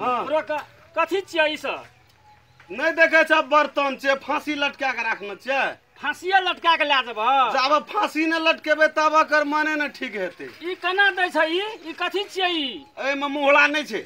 हां कथी छियै ई सब नहीं देखे छ बर्तन छे फांसी लटका के राखने छे फांसिए लटका के ले जेबह जाब फांसी न लटकेबे तब एकर माने न ठीक हेतै ई केना दै छै ई कथी छियै ई एमे मुहला नहीं छै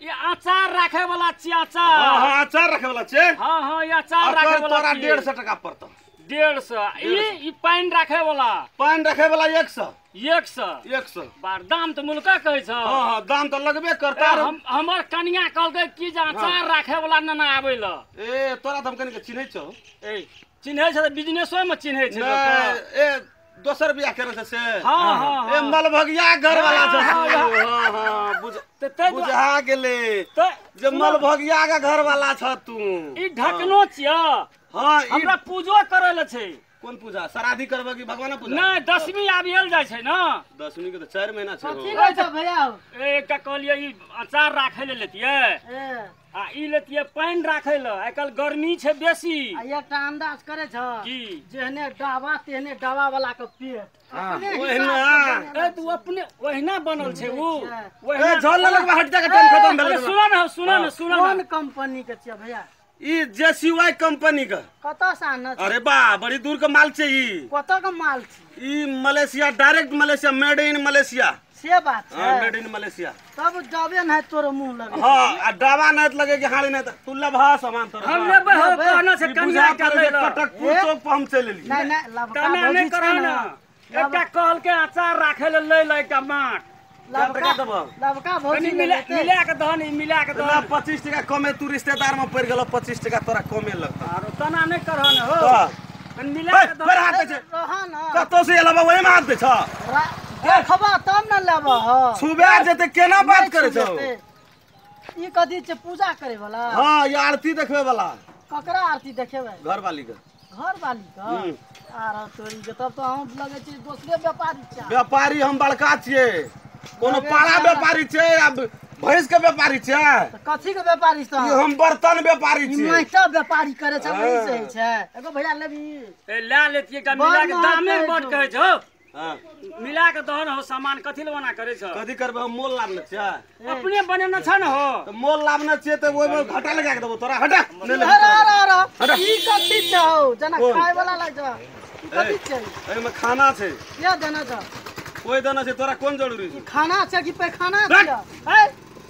ई अचार राखे वाला छियै अचार हां हां अचार रखे वाला छै हां हां ई अचार राखे वाला तोरा 150 टका पड़तौ 150 ई पानि राखे वाला पानि रखे वाला 100 100 100 बार दाम त मुलका कहै छ हां हां दाम त लगबे करता हमर कनिया कहलकै की जे अचार राखे वाला नना आबै ल ए तोरा त हम कनिके चिन्है छौ ए चिन्है छ त बिजनेसो में चिन्है छै ए दोसर बियाह करे छै से हां हां ए मलभगिया घर वाला छ हां हां बुझा गेलै जे मलभगिया के घर वाला छ तू ई ढकनो छिय हां हमरा पूजो करे ल छै कोन पूजा श्राद्धि करबे की भगवान पूजा नहीं दसवीं आबियल जाय छै ना दसवीं के त 4 महीना छै कथी लै छ भैया ए एकटा कहलियै ई अचार राखै ले लेतियै आ ई लेतियै पानि राखै ल आइ काल्हि गर्मी छै बेसी आ एकटा अंदाज करे छ की जेहने डाबा तेहने डाबा वाला के पेट ओहिना ए तू अपने ओहिना बनल छै उ ओहिना ए झोल लगबा हट जा के टाइम खत्म भेल सुन न सुन न सुन न कोन कंपनी के छै भैया ई जेसीवाई कंपनी का कतऽ से आनल अरे बा बड़ी दूर के माल छै ई कतऽ के माल छै ई Malaysia direct Malaysia made in Malaysia से बात छै हां मेड इन मलेशिया तब डबे नै तोर मुंह लगे हां आ डाबा नै लगे कि हाड़ी नै तू लभा सामान तोरा हम लेबै हो कहना छै कनिया के ले कटकपुर चौक पर हम चलि एलियै नै नै लभका नै करह ना एकटा कहल के अचार राखै ले ले ले एकटा माट लभका लभका भौजी मिला मिला के दहन ई मिला के दहन 25 टका कमे तू रिश्तेदार में पड़ गेल 25 टका तोरा कमे लगता आरो तना नै करह न हो कनी मिला के दहन हाथ दे रह न कतौ से एलबा ओहि में हाथ दे छ देखबा तब न लेबा हो छुबे जेते केना बात करे छौ ई कथी छै पूजा करे वाला हां ई आरती देखबे वाला ककरा आरती देखेबे घर वाली के घर वाली के आर तोरी के तब तो हम लगे छी दोसरे व्यापारी छै व्यापारी हम बड़का छियै कोनो पारा व्यापारी छै अब भैंस के व्यापारी छै त कथी के व्यापारी छै ई हम बर्तन व्यापारी छी माटा व्यापारी करे छै वही से छै एगो भैया लेबी ए ले लेतियै का मिला के दामे बड कहै छौ हां मिला के दहन हो सामान कथी लवाना करे छ कथी करबे हम मोल लाभ न छै अपने बनेने छ न हो त मोल लाभ न छै त ओइ में घाटा लगा के देबो तोरा हटा अरे अरे ई कथी छै हो जना खाय वाला लाग जा ई कथी छै एइ में खाना छै के देना छ कोई देना छै तोरा कोन जरूरी छै खाना छै कि पैखाना छै ए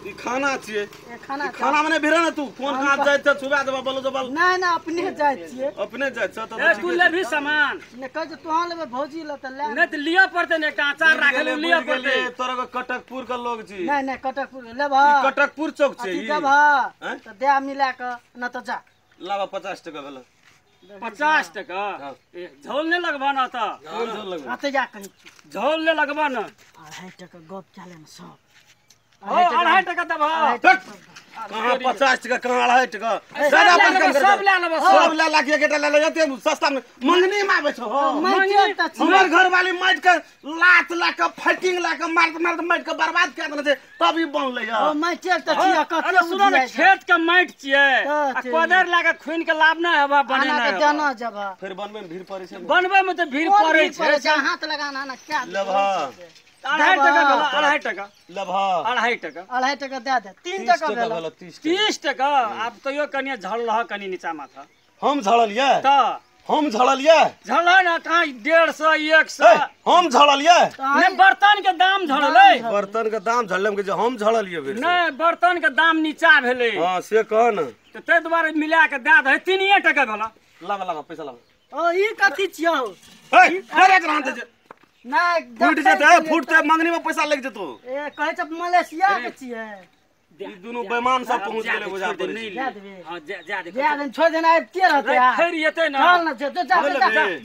ई खाना छियै ए खाना खाना मने भिरे न तू कोन कहां जाय छ छुबा देबा बोलो जो बल नै नै अपने जाय छियै अपने जाय छ त ए तू लेबी सामान ने कह जे तोहा लेबे भौजी ल त ले नै त लिअ पड़तै ने एकटा अचार राखै ले लिअ पड़तै तोरा के कटकपुर के लोग छी नै नै कटकपुर लेबा ई कटकपुर चौक छै ई देबा त दे मिला के न त जा लाबा 50 टका भेल 50 टका ए झोल नै लगबा न त कोन झोल लगबा आते जा कहीं झोल नै लगबा न 2.5 टका गप चले न सब हो 2.5 टका दबा कहां 50 टका कहां 2.5 टका ज्यादा बड़ कम कर सब ले लेबो सब ले लाख एकटा ले ले जते सस्ता में मंगनी में आबै छौ हो हमर घर वाली माटि के लात ला के फटिंग ला के मारत मारत माटि के बर्बाद कर देने छै तब ई बनलै ओ माटि त छियै कते अरे सुनो न खेत के माटि छियै आ कोदर ला के खुइन के लाभ ना हेबा बने ना के देना जब फिर बनबै में भीड़ पड़ै छै बनबै में त भीड़ पड़ै छै हाथ लगाना ना क्या लेबha 2.5 टका भेल 2.5 टका लेबha 2.5 टका 2.5 टका दे दे 3 टका भेल 30 टका आब तैयो कनिया झड़ल रह कनी नीचा माथा हम झड़लियै त हम झड़लियै झड़ल ना कहां 150 100 हम झड़लियै नै बर्तन के दाम झड़लै बर्तन के दाम झड़लै हम जे हम झड़लियै भेल नै बर्तन के दाम नीचा भेलै हां से कह न त तै दुआरे मिला के दे दे 3 टका भेल लाबा लाबा पैसा लाबा ओ ई कथी छियौ ए अरे रहन दे ना फूट जेतै फूटते मंगनी में पैसा लग जेतो ए कहै छ मलेशिया के छियै ई दुनु बेईमान सब पहुंच गेलै बुझा पड़ै छै हां जा जा दे जा दे छोड़ देना आबिते रहतै फेर एतै ना चल न जा जा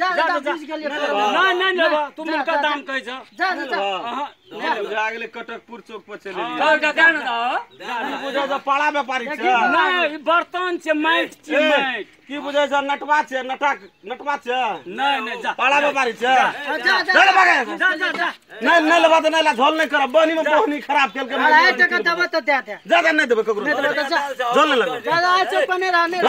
जा जा बुझ गेलियै नै नै लेबा तू मुनका दाम कहै छ जा जा अहां बुझा गेलै कटकपुर चौक पर चलि एलियै जा जा न बुझा जा पाड़ा व्यापारी छै नै ई बर्तन छै माटि छै माटि की बुझै छ नटवा छै नटक नटवा छै नै नै जा पाड़ा व्यापारी छै जा जा चल भागे जा जा जा नै नै लेबा त नै ला झोल नै करब बहनी में बहनी खराब केल के 2.5 टका देबा त दे दे ज्यादा नै देबै ककरो झोल नै लगबै जा जा चौक पर नै रहने।